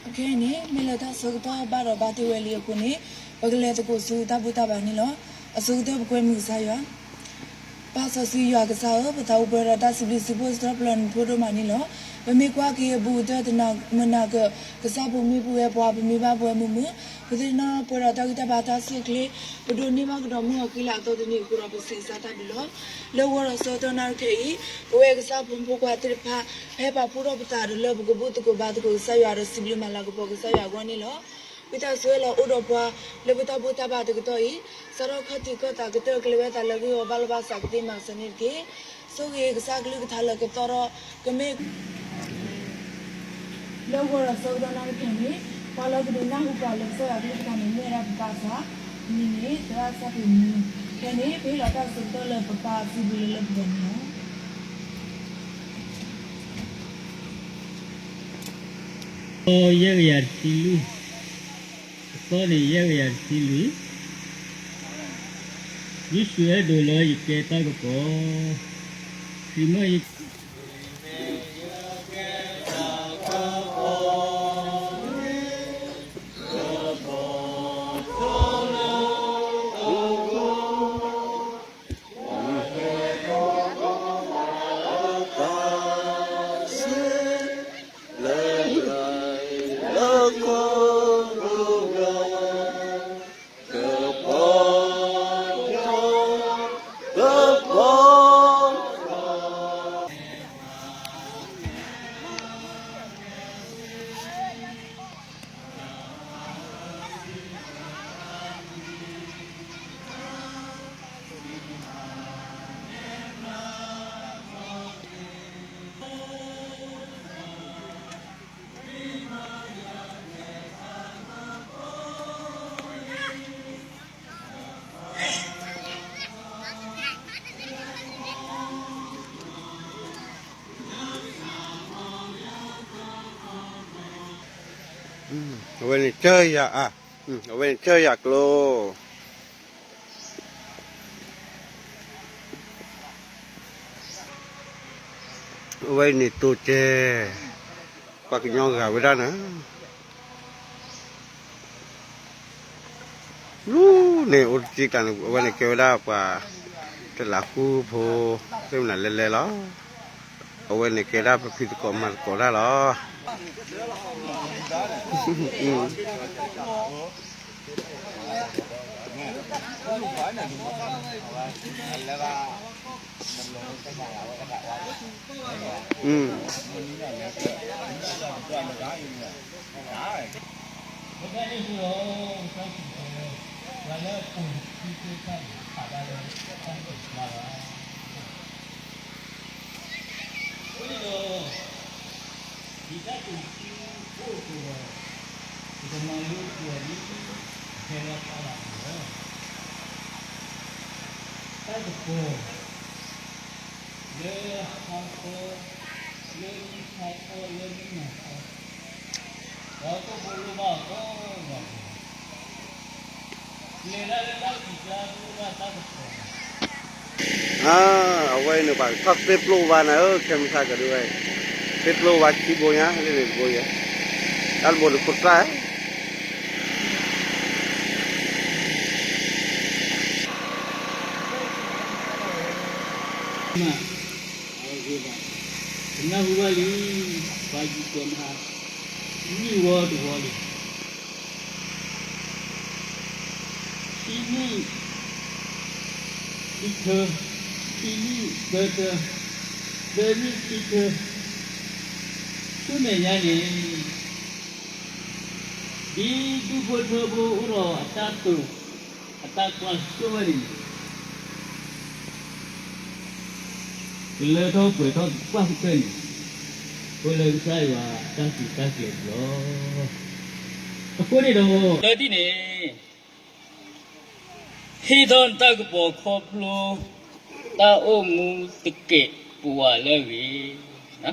အခဲအံၤန့ၣ် မ့ၢ်လၢတၢ်ဆၢကတီၢ်ဘၣ်ဒီးဘၣ်တ့ၢ်ဝဲလံအဃိန့ၣ် ပကလဲၤသကိးဆူတၢ်ဘူၣ်တၢ်ဘါန့ၣ်လီၤ. အဆိကတၢၢ်ပကွဲမုာ်ကစၢ်ယွၤ, ပၢ်စီဆှံယွၤကစၢ်ဧၢ, ပသးအိၣ်ပှဲၤဒီးတၢ်စံးဘျုးစံးဖှိၣ်စံးထီၣ်ပတြၢၤနဖိဒိၣ်မးန့ၣ်လီၤ. ပမ့ၢ်ကွၢ်က့ၤအဘူးကတၢၢ်တနၤမုၢ်နၤကၢး, ကစၢ်ဖိမ့ၢ်ပဝဲပှၤ ပမ့ၢ်ဘၣ်ပဝဲမုာ်မုာ်, ပသ့ၣ်နီၣ်ပှဲၤဒီးတၢ်ဂံၢ်တၢ်ဘါတၢ်ဆူၣ်ချ့, ပဒိးန့ၢ်ဘၣ်ကဒီးမုၢ်အီၤဃံလၤအသီတနံၤအဃိဒီး ပစံးကစၢ်တၢ်ဘျုးလီၤ. လၢဝီဒီးဆၢကတီၢ်နၣ်ရံၣ်ခဲအံၤ, ပဝဲကစၢ်ဖိမုၣ်ဖိခွါသ့ၣ်တဖၣ် ဖဲပာ်ဖှိၣ်ထီၣ်ပသးဒီးလၢပကဘူၣ်သကိးဘါသကိးကစၢ်ယွၤဒီးစံးဘျုးမၤလၤကပီၤကစၢ်ယွၤအဂီၢ်န့ၣ်လီၤ. ဝံသးစူၤလီၤအိၣ်ဒီးပှၤ လၢပတၢ်ဘူၣ်တၢ်ဘါတကတီၢ်အံၤ, စးထီၣ်ခီၣ်ထံးခီၣ်သးကတၢၢ် ကလဲၤဝဲသးလၢဂံၢ်ဝီဘၣ်လိာ်ဘၣ်စးကသ့မၤကဆၢန့ၣ်တက့ၢ်. ဆိၣ်ဂ့ၤကစၢ်ကလုၢ်ကထါလၢကသီထီၣ် ကမ့ၢ် လၢဝီဒီးဆၢကတီၢ်နၣ်ရံၣ်ခဲအံၤန့ၣ်, ပှၤလၢပဒုးနၢ်ဟူပှၤလၢကစၢ်ယွၤကလုၢ်ကထါန့ၣ် မ့ၢ်ဝဲဒၣ်ပပၢ်စၢ်, မံၤန့ၣ် သရၣ်စၢ်ဖံမံၤ, ခဲအံၤန့ၣ် ပဟ့ၣ်လီၤတၢ်ဆၢကတီၢ်လၢပပၢ်စံးဘျုးလၢလၢပှဲၤပှဲၤန့ၣ်လီၤ. ယဲၢ်ကယၤတဆံလွံၢ်, အသီန့ၣ်ယဲၢ်ကယၤတဆံလွံၢ်, ယ့ၣ်ၡူးအဲၣ်ဒိးလၢယကဲတၢ်ကပီၤ, ခရံာ်မ့ၢ်ယ အဝဲန့ၣ်ကၢယၤအါ, အဝဲန့ၣ်ကၢယၤကျိ အဝဲန့ၣ်တိၤတဲ, ပှၤကညီဂၤဝဲဒၣ်န့ၣ်, လူန့ၣ်အိၣ်တက့ၢ်ကျါန့ၣ် အဝဲန့ၣ်ကဲဝဲဒၣ်ပှၤ တလးဃူဖိ သ့ၣ်မနုၤလဲၤလဲၤလီၤ. အဝဲန့ၣ်ကဲဒၣ်ပဖံသကိးမၤသကိးတၢ်လီၤ. အဃိန့ၣ်ဒီး ဒ်တၢ်တူၢ်သံအိၣ်အသိးဒီး ပကမၤလိသကိးဒ် ဖဲလီၤဖးလၢ်အသိးလီၤ. တၢ်ကပီၤ လၢဟါခီ လၢမုၢ်ဆါခီ လၢမုၢ်နၤခီ ဒီးကီၢ်ဖိလိၣ်ဘၣ်အီၤကိးဂၤဒဲး လဲၤတၢ်လၢတၢ်အုၣ်ကံၢ်ကါ လိၣ်ဘၣ်တၢ်ကပီၤန့ၣ်, အဝဲန့ၣ်ပှၤကထီၣ်သ့ၣ်ပျိၢ်ဝါန့ၣ် ခဲမုၢ်ဆါကဒုဝဲ, သ့ၣ်ပျိၢ်ဝါခံဘိညါ လၢန့ၣ်တဘိယဲ, တၢ်တဘိန့ၣ်ခိၣ်တြၢ် မ့ၢ်, ကနၢ်ဟူဘၣ်လံ, ပှၤယံၤကီၢ်မဟါ, ဝံၣ်ဝီတဝီလံ, ခံနံၣ်ခံထၢ, ခံနံၣ်သၢထၢ, သၢနံၣ်ခံထၢ, ဆူမဲာ်ညါန့ၣ် ဒ်ဒူၣ်ဖိထၢဖိအိၣ်ဒီးအတၢ်တိာ် အတၢ်ကွၢ်စိဝဲန့ၣ်န့ၣ် ကလၢထီၣ်ပှဲၤထီၣ်ကွၢ်ဃုာ်ဖဲန့ၣ် အိၣ်လၢကစၢ်ယွၤအတၢ်စူၢ်တၢ်နာ်လီၤ. အဃိန့ၣ်ဒီး လၢတၢ်န့ၣ် ဟ့ၣ်ထီၣ်နတၢ်ကပီၤခီဖျိ တၢ်အိၣ်မူတကဲးပဝးလၢအဂ့ၤ,